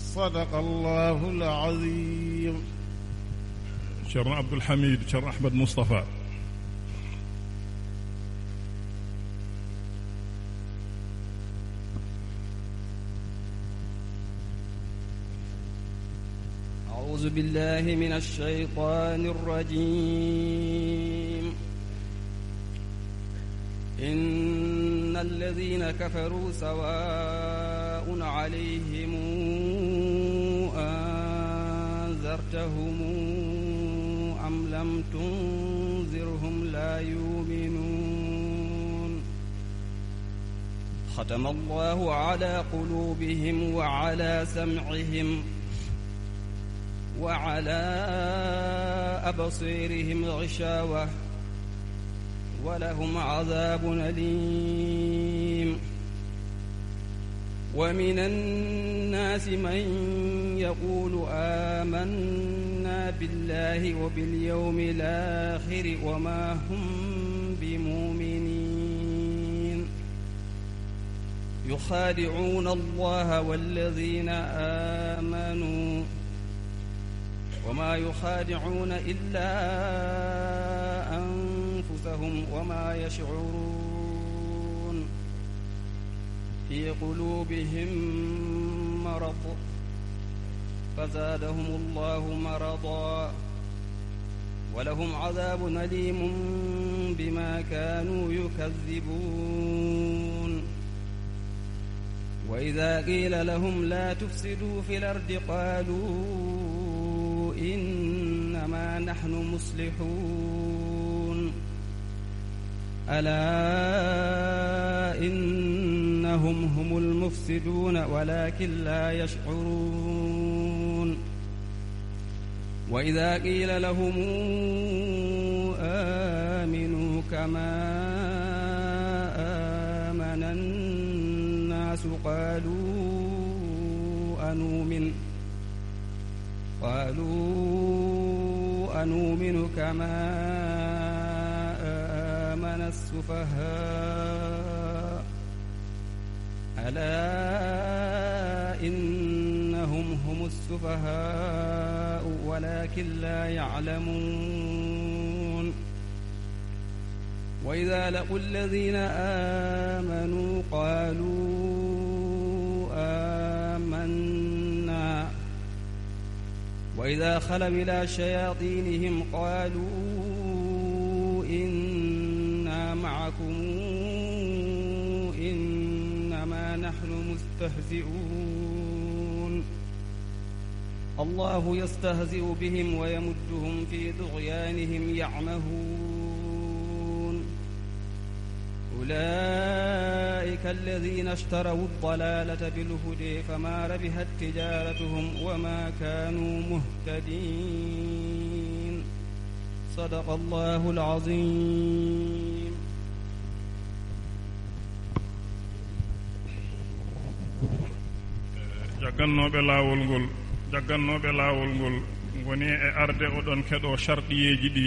صدق الله العظيم. شر عبد الحميد شر أحمد مصطفى. أعوذ بالله من الشيطان الرجيم. إن الذين كفروا سواء عليهم أنذرتهم أم لم تنذرهم لا يؤمنون. ختم الله على قلوبهم وعلى سمعهم وعلى أبصيرهم غشاوة ولهم عذاب أليم. ومن الناس من يقول آمنا بالله وباليوم الآخر وما هم بمؤمنين. يخادعون الله والذين آمنوا وما يخادعون إلا أنفسهم وما يشعرون. في قلوبهم مرض فزادهم الله مرضا ولهم عذاب أليم بما كانوا يكذبون. وإذا قيل لهم لا تفسدوا في الأرض قالوا إنما نحن مصلحون. ألا إنهم هم المفسدون ولكن لا يشعرون. وإذا قيل لهم آمنوا كما آمن الناس قالوا أنؤمن كما آمن السفهاء ألا إنهم هم السفهاء ولكن لا يعلمون. وإذا لقوا الذين آمنوا قالوا آمنا وإذا خلوا إلى شياطينهم قالوا إنا معكم إنما نحن مستهزئون. الله يستهزئ بهم ويمدهم في طغيانهم يعمهون. أولئك الذين اشتروا الضلالة بالهدى فما ربحت تجارتهم وما كانوا مهتدين. صدق الله العظيم. jaggannoɓe laawol ngol ngoni e arde oɗon keɗo sharɗiyeji ɗi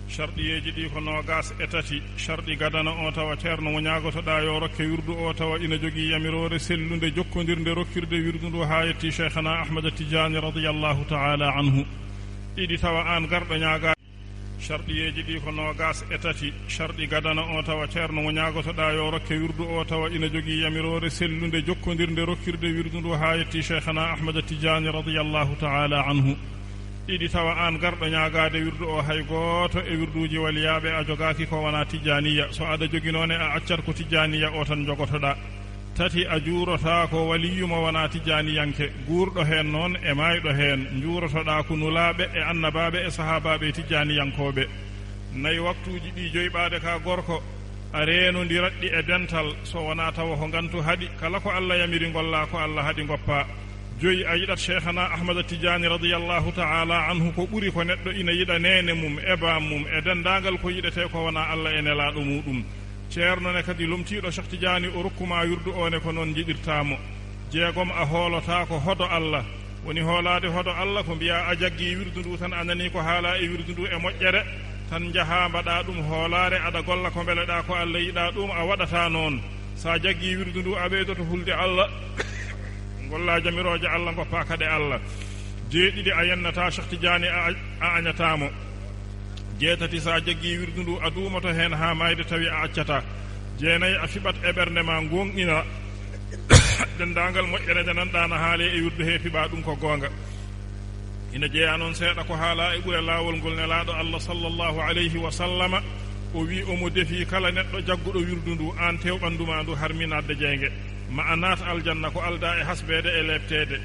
sharɗiyeji ɗi ko nogas e tati sharɗi gadana o tawa ceerno mo ñagotoɗa yo rokke wirdu o tawa ina jogii yamirore sellude jokkodirde rokkirde wirdu ndu ha yetti cheikhana ahmada tidiani radiallahu taala anhu ɗiɗi tawa an garɗo ñaga sharɗiyeji ɗi ko nogas e tati sharɗi gadana o tawa ceerno mo ñagotoɗa yo rokke wirdu o tawa ina jogii yamirore sellude jokkodirde rokkirde wirdu ndu ha yetti cheikhana ahmada tidiani radiallahu taala anhu ɗiɗi tawa an garɗo ñagade wirdu o hay goto e wirduji waliyaɓe a jogaki ko wona tijaniya so aɗa jogi noon a accat ko tijaniya o tan jogotoɗa tati a juurota ko waliyuma wona tijaniyanke guurɗo hen noon e mayɗo hen juurotoɗa ko nulaɓe e annabaɓe e sahabaɓe tijaniyankoɓe nayi waktuji ɗi joyɓade ka gorko a renodiratɗi e dental so wona tawa ko gantu haaɗi kala ko allah yamiri golla ko allah haaɗi goppa joyi a yiɗat cheikhana ahmada tidiani radiallahu taala anhu ko ɓuri ko neɗɗo ina yiɗa nene mum e bam mum e dendagal ko yiɗete ko wona allah e nelaɗo muɗum ceerno ne kadi lomtiɗo cheikh tidiani o rokkuma wirdu one ko noon jiɗirtamo jeegom a hoolota ko hodo allah woni hoolade hodo allah ko mbiya a jaggi wirdu ndu tan anani ko haala e wirdu ndu e moƴƴere tan jaaha mbaɗa ɗum hoolare aɗa golla ko beleɗa ko allah yiɗa ɗum a waɗata noon sa jaggi wirdu ndu a ɓeydoto hulde allah golla jamiroje allah goppa kade allah jeeɗiɗi a yennata cheikh tidiani a añatamo jeetati sa jaggi wirdu ndu a duumoto hen ha mayde tawi a accata jeenayyi a fiɓat e ɓernde ma gonɗina dendagal moƴƴere nde nanɗana haale e wirdu he fiɓa ɗum ko gonga ina jeeya noon seeɗa ko haala e ɓuure lawol ngol nelaɗo allah sallllahu alayhi wa sallama o wi omo defi kala neɗɗo jagguɗo wirdu ndu an tew ɓanduma ndu harminadde jeyge ma a naat aljanna ko alda e hasbede e lebtede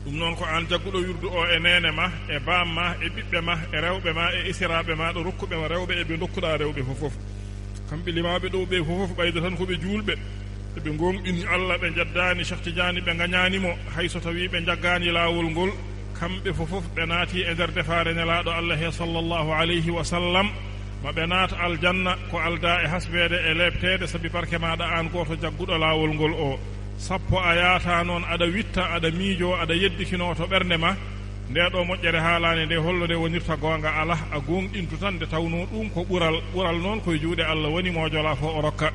ɗum noon ko an jagguɗo wirdu o e nene ma e bam ma e ɓiɓɓe ma e rewɓe ma e isiraɓe ma ɗo rokkuɓe ma rewɓe eɓe dokkuɗa rewɓe fofof kamɓe limaɓe ɗo ɓe fofof ɓayda tan koɓe julɓe eɓe gonɗini allah ɓe jaddani cheikh tidiani ɓe gañanimo hayso tawi ɓe jaggani lawol ngol kamɓe fofof ɓe naati e nder defare nelaɗo allah he sallllahu alayhi wa sallam maɓe naata aljanna ko alda e hasbede e lebtede saabi barke maɗa an goto jagguɗo lawol ngol o sappo a yaata noon aɗa witta aɗa miijo aɗa yeddikino to ɓernde ma nde ɗo moƴƴere haalani nde hollude wonirta gonga ala a gonɗintu tan nde tawno ɗum ko ɓural noon koye juuɗe allah woni mo jola fo o rokka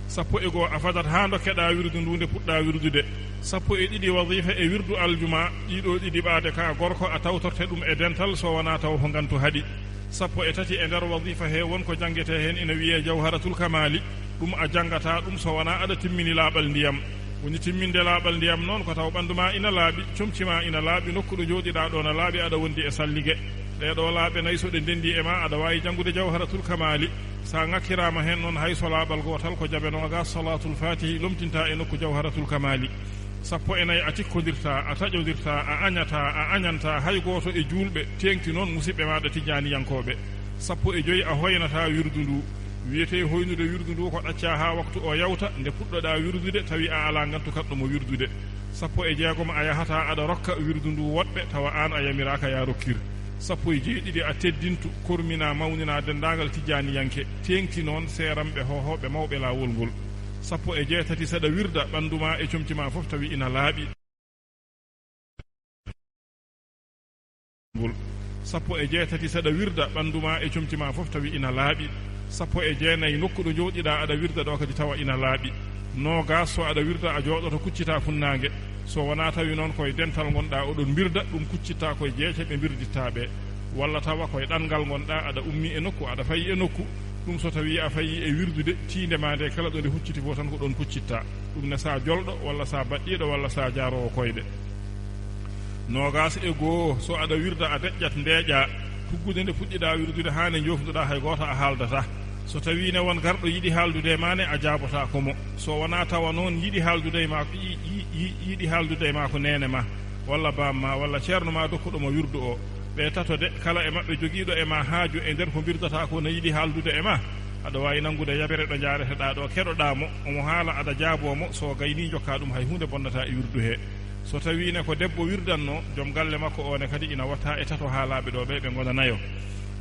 sappo e goo a fadat ha dokkeɗa wirdu ndu nde puɗɗa wirdude sappo e ɗiɗi wadifa e wirdu aljuma ɗiɗo ɗiɗi ɓaade ka gorko a tawtorte ɗum e dental so wona taw ko gantu haaɗi sappo e tati e nder wadifa he wonko jangete hen ina wiye jawharatul kamali ɗum a jangata ɗum so wona aɗa timmini laaɓal ndiyam woni timminde laaɓal ndiyam noon ko taw ɓanduma ina laaɓi comcima ina laaɓi nokkuɗo jooɗiɗa ɗo no laaɓi aɗa wondi e salligue ɗeɗo laaɓe nayyi so ɗe ndendi e ma aɗa wawi janngude jawharatul kamali sa ŋakkirama hen noon hayso laaɓal gotal ko jabenoga salatul fatihi lomtinta e nokku jawharatul kamali sappo e nayyi a tikkodirta a taƴodirta a añata a añanta hay goto e julɓe tengti noon musidɓe maɗa tijaniyankoɓe sappo e joyi a hoynata wirdu ndu wiyete hoynude wirdu ndu ko ɗacca ha waktu o yawta nde puɗɗoɗa wirdude tawi a ala gantu kaɗɗomo wirdude sappo e jeegom a yahata aɗa rokka wirdu ndu woɗɓe tawa an a yamiraka ya rokkir sappo e jeeɗiɗi a teddintu kormina mawnina dendagal tijaniyanke tengti noon seeramɓe hohoɓe mawɓe lawol ngol sappo e jeetati saɗa wirda ɓanduma e comcima fof tawi ina laaɓi sappo e jeetati saɗa wirda ɓanduma e comcima fof tawi ina laaɓi sappo e jeenayyi nokkuɗo jooɗiɗa aɗa wirda ɗo kadi tawa ina laaɓi nogas so aɗa wirda a jooɗoto kuccita funnangue so wona tawi noon koye dental gonɗa oɗon birda ɗum kuccitta koye jeece ɓe birdittaɓe walla tawa koye ɗangal gonɗa aɗa ummi e nokku aɗa fayi e nokku ɗum so tawi a fayi e wirdude tiindema nde kala ɗo nde hucciti fo tan ko ɗon kuccitta ɗum ne sa jolɗo walla sa baɗɗiɗo walla sa jarowo koyɗe nogas e goo so aɗa wirda a deƴƴat ndeeƴa tuggude nde puɗɗiɗa wirdude ha nde jofduɗa hay goto a haaldata so tawi ne won garɗo yiɗi haaldude ma ne a jaabota komo so wona tawa noon yiɗi haaldude ma yiɗi haaldude ma ko nene ma walla bamma walla ceerno ma dokkuɗomo wirdu o ɓe tatode kala e maɓɓe joguiɗo e ma haaju e nder ko birdata ko ne yiɗi haaldude e ma aɗa wawi nangude yabere ɗo jareteɗa ɗo keɗoɗamo omo haala aɗa jaabomo so gayni jokka ɗum hay hunde bonnata e wirdu he so tawi ne ko debbo wirdanno joom galle makko one kadi ina watta e tato haalaɓe ɗo ɓe gona nayo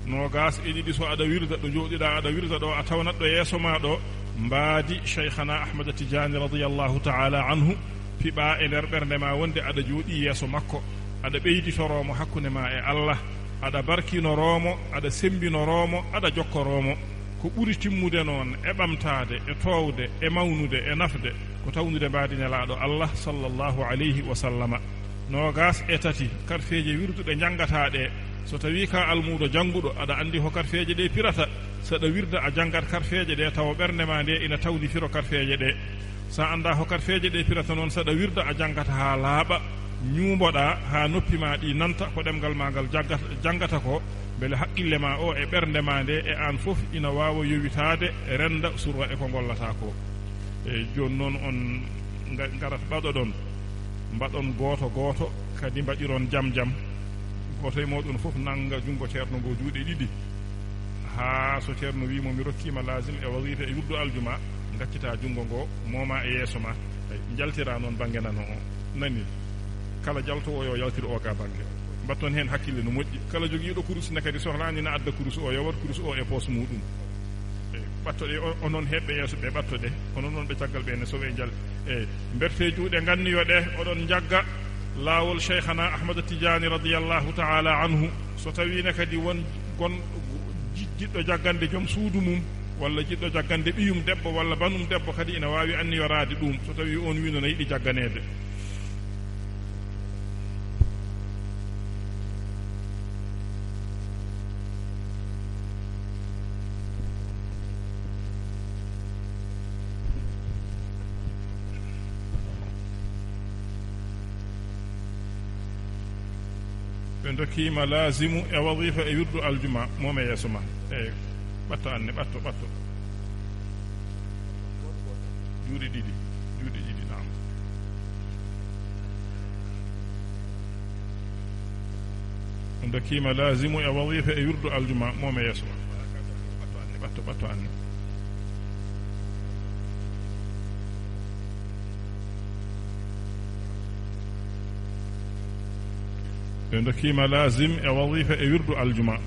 nogas e ɗiɗi so aɗa wirda ɗo jooɗiɗa aɗa wirda ɗo a tawnat ɗo yeeso ma ɗo mbaadi cheikhana ahmada tidiani radiallahu taala anhu piɓa e nder ɓernde ma wonde aɗa jooɗi yeeso makko aɗa ɓeyditoromo hakkude ma e allah aɗa barkinoromo aɗa sembinoromo aɗa jokkoromo ko ɓuri timmude noon e ɓamtade e towde e mawnude e nafde ko tawnude mbaadi nelaɗo Allah sallallahu alayhi wa sallama. nogas e tati karfeje wirduɗe jangataɗe so tawi ka almudo janguɗo aɗa andi ho karfeje ɗe pirata saɗa wirda a jangat karfeje ɗe tawa ɓernde ma nde ina tawdi firo karfeje ɗe. sa anda ho karfeje ɗe pirata noon saɗa wirda a jangata ha laaɓa ñumboɗa ha noppi ma ɗi nanta ko ɗemgal ma ngal jangata ko beele haqqille ma o e ɓernde ma nde e an fof ina wawa yowitade renda surwa e ko gollata ko. e joni noon on garat ɓaɗo ɗon mbaɗon goto goto kadi mbaɗiron jam jam goto e moɗon fof nanga jungo ceerno ngo juuɗe ɗiɗi ha so ceerno wimo mi rokkima lazim e wazifa e wirdu aljuma gaccita jungo ngo moma e yeeso ma jaltira noon banggue nano o nani kala jaltowo yo yaltir o ga banggue batton hen hakkille no moƴƴi kala joguiɗo kurus ne kadi sohlani na adda kurus o yowat kurus o e poos muɗum ɓattoɗe onon heɓɓe yeeso ɓe ɓattoɗe hono noon ɓe caggal ɓe ne sowe jal e berfe juuɗe ganniyoɗe oɗon jagga laawol cheikhana ahmada tidiani radiallahu taala anhu so tawine kadi won gon jiɗɗo jaggande joom suudu mum walla jiɗɗo jaggande ɓiyum debbo walla banum debbo kadi ina wawi anniyorade ɗum so tawi on wino no yiɗi jagganede. ɓe dokkima lasimu e wadifa e wirdu aljuma mome yeeso ma e ɓatto anne ɓatto juuɗe ɗiɗi nam ɓe dokkima lasimu e wadifa e wirdu aljuma mome yeeso ma ɓatto anne ɓe dokkima lazim e wadifa e wirdu aljuma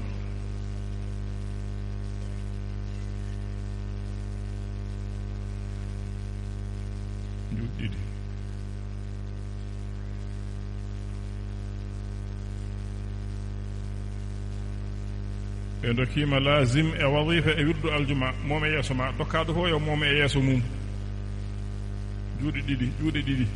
juɗɗiɗi ɓe dokkima lazim e wadifa e wirdu aljuma mome yeeso ma dokkaɗo fo yo mome e yeeso mum juuɗe ɗiɗi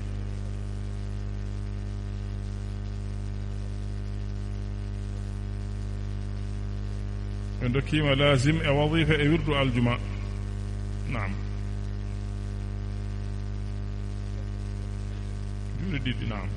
ɓe dokkima lazim e wadifa e wirdu aljuma nam juuɗe ɗiɗi nam